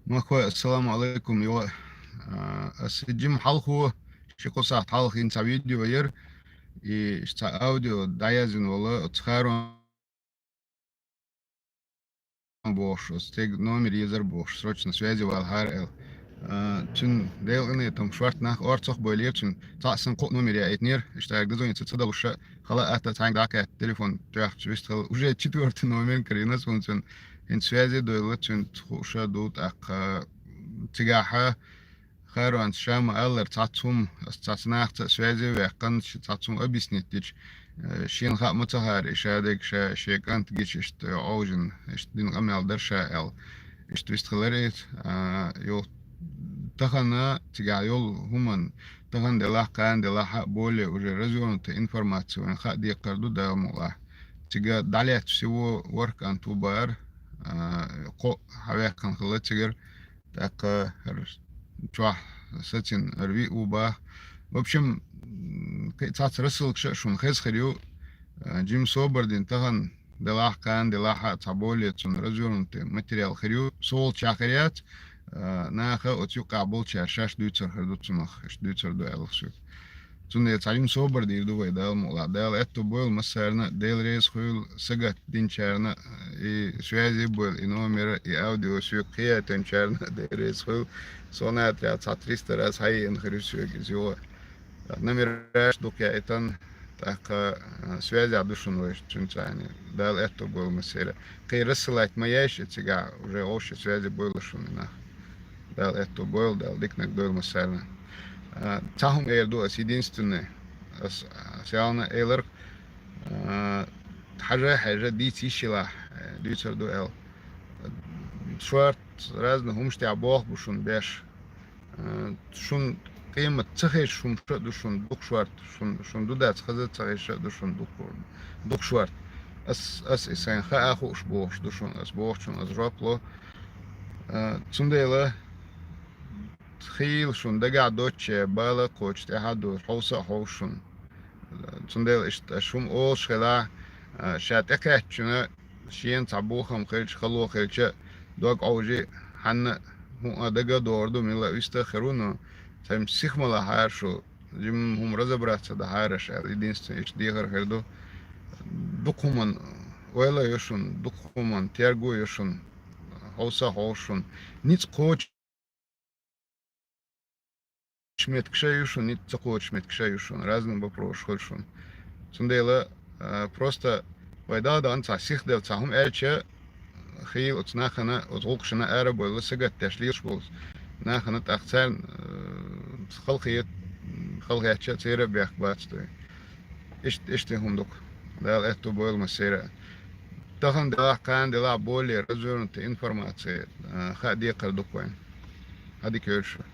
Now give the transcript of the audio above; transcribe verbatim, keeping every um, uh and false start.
Махой, ассаламу алейкум, йо. А, ас жим хьалхо, ши-кхо сахьат хьалха хӀинца видео яр, и цхьа аудио дӀаяздина вола, оцу Харон бохуш, оцу стеган номер езар бохуш, срочно связи валахьара аьлла. А, цуьнан делкъане там шорт нах орцах бойлера цуьнан, цхьаъ сан кхоъ номер яийтинера, иштта дозвониться ца далуша, хала атта цхьаьнга дӀакхаьчча телефон тоьхча вистхила, уже четвёртый номер карийна суна цуьнан, хӀинца связи дойла цуьнца хууша ду, тӀаккха цигахьа Харонца ша ма-аллара, цхьацца хӀума, ас цхьацца нахаца а связи ваьккхина, ш-, цхьацца хӀума объяснить дича, э, шена хаа ма ца хаьара, и ша дерг ша, шен кӀант гича иштта Ӏовжина, иштта дина къамел дара ша аьлла. Иштта вистхилар иза, а, йо, тахана цигахь йолу хӀуманна, тахана делахь, кхана делахь а более уже развёрнутая информация вайн хаа декхар ду Дала мукъалахь. Цига дӀалаьцна всего ворхӀ кӀант ву бахара, а, кхоъ хьаваьккхина хилла цигара. ТӀаккха хӀара чохь сацина хӀара виъ ву баха. В общем, м, кхин а цхьацца рассылкаш а шуна хезна хир ю. А, жима собар дина тахана делахь, кхана делахь а цхьа более цунна развёрнутый материал хир ю. Со волчохь хир яц, а, наха оцу юккъехь болчара шаьш дуьйцур хир ду цунах, иштта дуьйцур ду аьлла соьга. Цундела цхьа жима собар дийр ду вай Дала мукъалахь. Дала аьтто бойла массарна а, Дела реза хуьйла сагатдинчарна а, и связи бойла, и номера, и аудио соьга кхиайтинчарна а Дела реза хуьйла. Со натря цхьа триста раз хьаеана хир ю соьга иза йогӀу. Номераш дукха яийтина, тӀаккха, а, связехь ду шуна вай цуьнца цхьаьна. Дала аьтто бойла массеран. Кхин рассылать ма еш и цигахь, уже вовшийн связи бойла шуна и нах. Дала аьтто бойла, Дала диканиг дойла массарна. А, цхьа хӀума эр ду ас единственное. Ас, ас ялна элар, а, хьажа, хьежа, дийца йиш йилахь, э, дуьйцур ду аьлла. Шорта разный хӀумаш тӀехь боху бу шуна беш. Э, шуна къемат ца хезаш хӀумаш а ду шуна дукха шорта, шун-, шуна ду дац хаза ца хезаш а ду шуна дукха, дукха шорта. Ас, ас и сайн хаа хууш бохуш ду шуна, ас бохучунна ас жоп ло. Э, цундела хийла шуна дагахь доцче бала кхочу тӀаьхьа ду, хьовса а хьовса шуна. Цундела иштта аша хӀума олуш хилахь, а, ша тӀекхаьччина, шена цхьа бохам хилча, хало хилча, дог Ӏовжи, хьанна а хӀуъа дага а догӀур ду, мила а виста а хир ву, но цхьа сиха ма лахьара шу, жимма хӀума разобраться дахьара аша аьлла, единственное, иштта дехар хир ду. Дукха хӀуманна ойла а йо шуна, дукха хӀуманна терго а йо шуна, хьовса а хьовса шуна. Ницкъ кхочу кхочуш меттигаш а ю шуна, ницкъ ца кхочуш меттигаш а ю шуна, разный вопросаш хуьлу шуна. Цундела, а, просто вай дагадахана цхьа сиха делла цхьа хӀума аьлча, хийла оцу нахана, оцу гӀуллакхашна ара а бовла, сагатдеш лелаш болу нахана тӀаккха царна, а, халахета, халахетча а церан а бехк бац дуй. Иштта, иштта хӀума ду-кх. Дала аьтто бойла массеран а. Тахана делахь, кхана делахь более развёрнутая информация, а, хаа декхар ду-кх вайн. Хьан дика йойла шу.